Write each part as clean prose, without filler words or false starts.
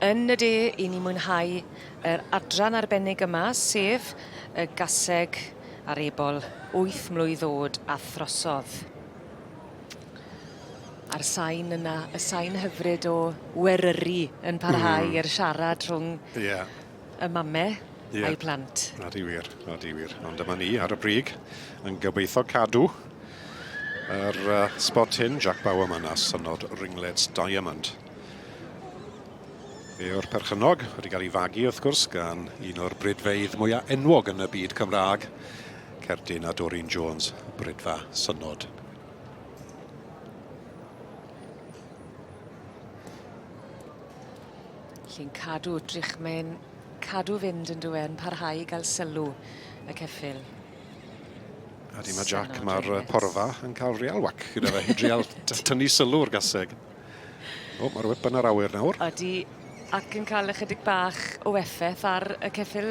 yn y de i ni mwynhau yr adran arbennig yma, sef y gaseg a'r ebol wyth mlwydd o'd a throsodd. A'r sain yna, y sain hyfryd o weryru yn parhau mm. i'r siarad rhwng yeah. y mame yeah. a'i plant. Odi wir, odi wir. Ond dyma ni ar y brig yn gobeithio cadw yr uh, spot hyn, Jack Bowerman a Synod Ringlets Diamond. Fe yw'r perchennog, wedi cael ei fagu wrth gwrs gan un o'r bridfeydd mwyaf enwog yn y byd Cymraeg, Cerdyn a Doreen Jones, Bridfa Synod. Lle'n cadw drych, mae'n cadw fynd yn dyw e, yn parhau i gael sylw y ceffyl. A di mae Jack, mae'r porfa yn cael real wac gyda fe, i drial tynnu sylw'r gaseg. O, mae'r whip yn yr awyr nawr. Odi, ac yn cael ychydig bach o effaith ar y ceffyl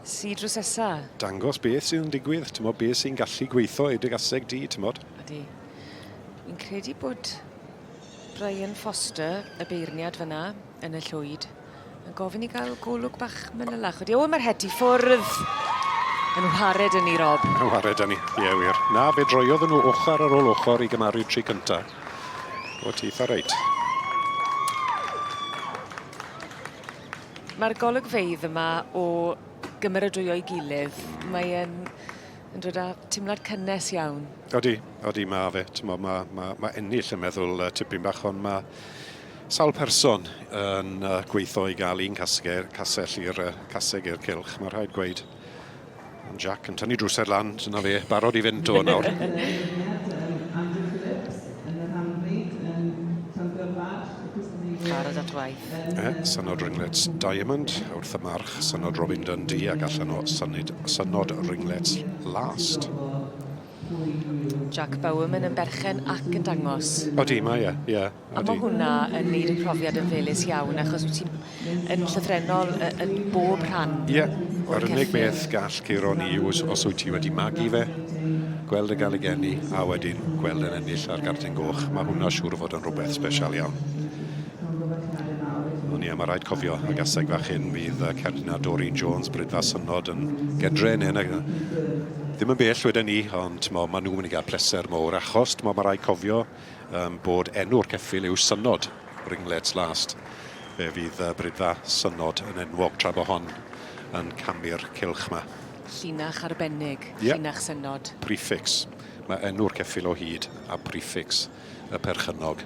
sy drws nesa. Dangos beth sydd yn digwydd, t'mod, beth sy'n gallu gweithio i dy gaseg di, t'mod. Odi. Fi'n credu bod Brian Foster, y beirniad fyna, yn y llwyd, yn gofyn i gael golwg bach manylach. Odi, o, mae'r het i ffwrdd! Yn wared yn ni, Rob. Yn wared yn ni, ie wir. Na, fe droiodd nhw ochr ar ôl ochr i gymaru'r tri cynta. O, ti eitha reit. Mae'r golygfeydd yma o gymeradwyo'i gilydd, mae e'n yn dod â teimlad cynnes iawn. Odi, odi, mae fe. T'mo, mae, mae, mae ennill yn meddwl uh, tipyn bach, ond mae sawl person yn uh, gweithio i gael un casge, casell i'r uh, caseg i'r cylch, mae rhaid gweud. Ond Jack yn tynnu drwsed lan, dyna fe, barod i fynd to nawr. Barod at waith. E, Synod Ringlets Diamond, wrth y march, Synod Robin Dundee ac allan o Synod, Synod Ringlets Last. Jack Bowerman yn berchen ac yn dangos. Odi, mae e, ie. A mae hwnna yn neud y profiad yn felys iawn, achos wyt ti'n yn llythrennol yn bob rhan. Ie, yeah, yr unig beth gall curo ni yw os wyt ti wedi magu fe, gweld y gael ei geni, a wedyn gweld yn ennill ar garden goch. Mae hwnna siŵr o fod yn rhywbeth special iawn. Ond ie, mae rhaid cofio y gaseg fach hyn fydd Cerdyn a Doreen Jones, Brydfa Synod yn gedre neu yna. Ddim yn bell wedyn ni, ond mo, maen nhw'n mynd i gael pleser mowr achos mo, mae rhaid cofio um, bod enw'r ceffyl yw Synod, Ringlets Last. Fe fydd uh, Brydfa Synod yn enwog tra bo hon yn camu'r cylch yma. Llinach arbennig, yeah. llinach Synod. Prefix. Mae enw'r ceffyl o hyd a prefix y perchennog.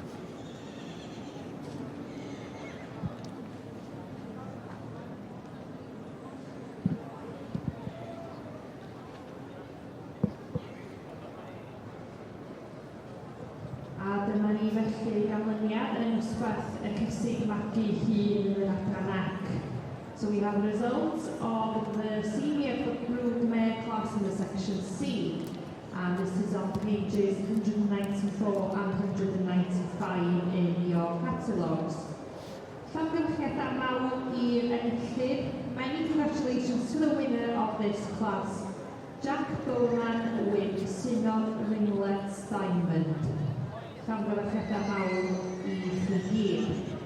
A dyma ni felly ganlyniad yn nosbarth y cysig magu hun yn yr adran ac. So we have the results of the senior broodmare class in the section C. And this is on pages 194 and 195 in your catalogues. Llongyfarchiadau mawr i'r enillydd. Many congratulations to the winner of this class, Jack Bowman with Synod Ringlets Diamond. Llongyfarchiadau mawr i chi gyd.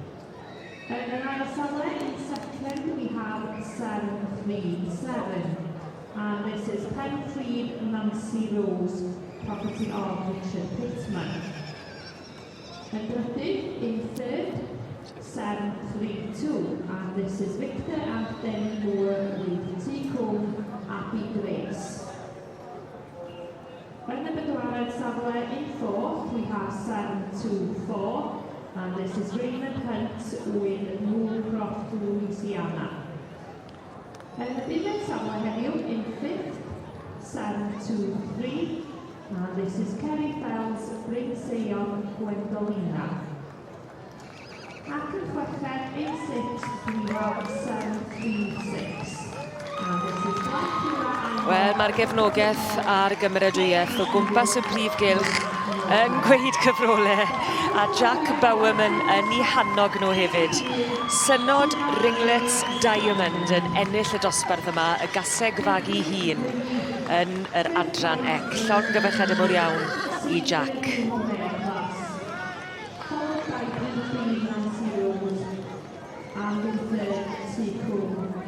Yn yr ail safle, in second, we have 737. And this is Penfried Nancy Rose, property of Richard Pittman. Yn drydydd, in third, 732. And this is Victor and Demi Moore with Tŷ Cwm, Abbey Grace. Yn y bedwaredd safle, in fourth, we have 724. And this is Raymond Hunt with Mooncroft, Louisiana. Yn y bumed safle heddiw, in fifth, 723. And this is Kerry Fells, Bryn Seion, Gwendolina. Ac yn chweched, in sixth, we have 736. And this is Black Hira and... Wel, mae'r gefnogaeth a'r gymeradwyaeth o gwmpas y prif gylch yn gweud cyfrole a Jack Bowerman yn eu hannog nhw hefyd. Synod Ringlets Diamond yn ennill y dosbarth yma, y gaseg fagu hun yn yr adran ec. Llongyfarchiadau mowr iawn i Jack. in third, Tŷ Cwm.